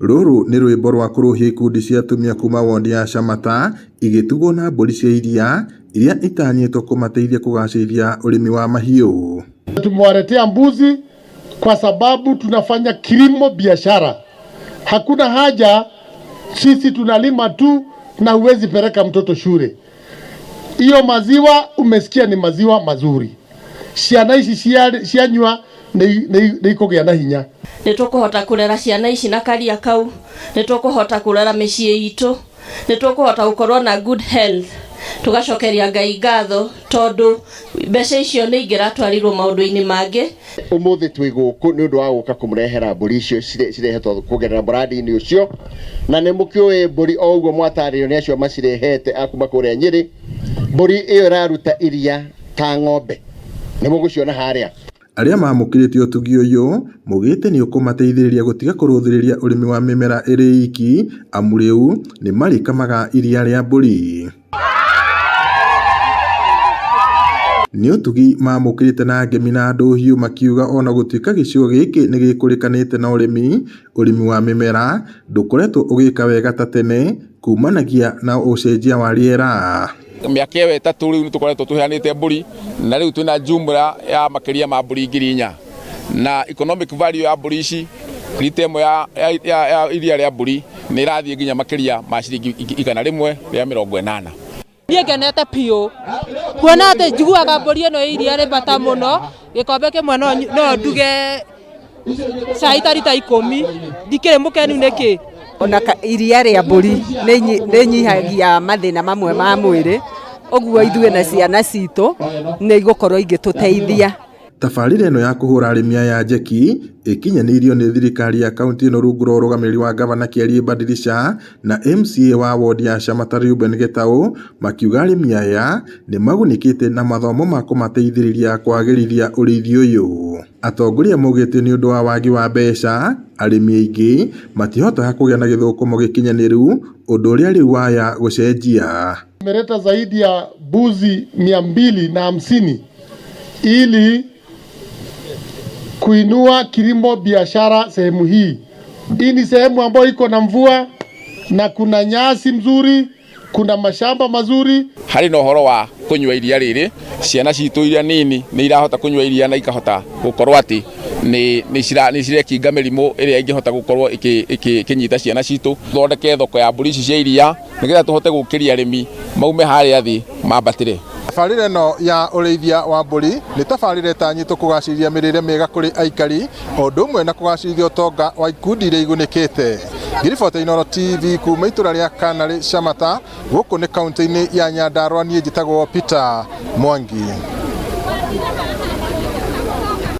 Rũrũ nĩ rwĩmbo rwa kũrũhia ikundi cia atumia kuma wondi ya Shamata igĩtugwo na mbũri cia iria iria itanyĩtwo kũmateithia kũgacĩrithia ũrĩmi wa mahiũ. Tumewaletea mbuzi kwa sababu tunafanya kilimo biashara. Hakuna haja sisi tunalima tu na huwezi peleka mtoto shule. Hiyo maziwa umesikia ni maziwa mazuri. Ciana ici cianyua nĩ ikũgĩa na hinya. Nĩ tũkũhota kũrera ciana ici na karia kau, nĩ tũkũhota kũrera mĩciĩ itũ, nĩ tũkũhota gũkorwo na good health. Tũgacokeria Ngai ngatho tondũ mbeca icio nĩ ingĩratwarirwo maũndũ-inĩ mangĩ. Ũmũthĩ twĩ gũkũ nĩ ũndũ wa gũka kũmũrehera mbũri icio cirehetwo kũgerera mũrandi-inĩ ũcio, na nĩ mũkĩũĩ mbũri o ũguo mwatarĩrio nĩ acio macirehete a kuma kũrĩa Nyĩrĩ. Mbũri ĩyo ĩraruta iria ta ng'ombe, nĩ mũgũciona harĩa. Arĩa mamũkĩrĩte ũtugi ũyũ maugĩte nĩ ũkũmateithĩrĩria gũtiga kũrũthĩrĩria ũrĩmi wa mĩmera ĩrĩ iki amu rĩu nĩ marĩkamaga iria rĩa mbũri. Nĩ ũtugi mamũkĩrĩte na ngemi na ndũhiũ makiuga ona gũtuĩka gĩcigo gĩkĩ nĩ gĩkũrĩkanĩte na ũrĩmi, ũrĩmi wa mĩmera ndũkoretwo ũgĩka wega ta tene kumanagia na ũcenjia wa rĩera. Mĩaka ĩyo ĩtatũ rĩu nĩ tũkoretwo tũheanĩte mbũri na rĩu twĩna jumla ya makĩria ma mbũri 4,000 na economic value ya mbũri ici rita ĩmwe ya iria rĩa mbũri nĩ ĩrathiĩ nginya makĩria ma ciringi 180. Niĩ ngenete biũ kuona atĩ njiguaga mbũri ĩno ĩ iria rĩ bata mũno, gĩkombe kĩmwe no nduge cai ta rita 10, ndikĩrĩ mũkenu nĩkĩ? Ona iria rĩa mbũri nĩ nyihagia mathĩna mamwe ma mwĩrĩ, ũguo ithuĩ na ciana citũ nĩ igũkorwo igĩtũteithia. Tabarĩra ĩno ya kũhũra arĩmi aya njeki ĩkinyanĩirio nĩ thirikari ya kaunti ĩno rungu rwa ũrũgamĩrĩri wa gavana Kĩarie Badilisha na MCA wa wodi ya Shamata Reuben Gitau makiuga arĩmi aya nĩ magunĩkĩte na mathomo ma kũmateithĩrĩria kwagĩrithia ũrĩithi ũyũ. Atongoria maugĩte nĩ ũndũ wa wagi wa mbeca arĩmi aingĩ matihotaga kũgĩa na gĩthũkũmo gĩkinyanĩru ũndũ ũrĩa rĩu waya gũcenjia. Tumeleta zaidi ya mbuzi 250 ili kuinua kilimo biashara sehemu hii. Hii ni sehemu ambayo iko na mvua na kuna nyasi mzuri, kuna mashamba mazuri. Harĩ na ũhoro wa kũnyua iria rĩrĩ, ciana citũ iria nini nĩ irahota kũnyua iria na ikahota gũkorwo atĩ nĩ cirekinga mĩrimũ ĩrĩa ĩngĩhota gũkorwo ĩkĩnyita ciana citũ. Thondeke thoko ya mbũri ici cia iria nĩgetha tũhote gũkĩria arĩmi maume harĩa thĩ mambatĩre. Tabarĩra ĩno ya ũrĩithia wa mbũri nĩ tabarĩra ĩtanyĩtwo kũgacĩrithia mĩrĩre mĩega kũrĩ aikari o ũndũ ũmwe na kũgacĩrithia ũtonga wa ikundi iria igunĩkĩte. Ngĩribota Inooro TV kuma itũra rĩa Kanarĩ Shamata gũkũ nĩ kaunti-inĩ ya Nyandarua, niĩ njĩtagwo Peter Mwangi.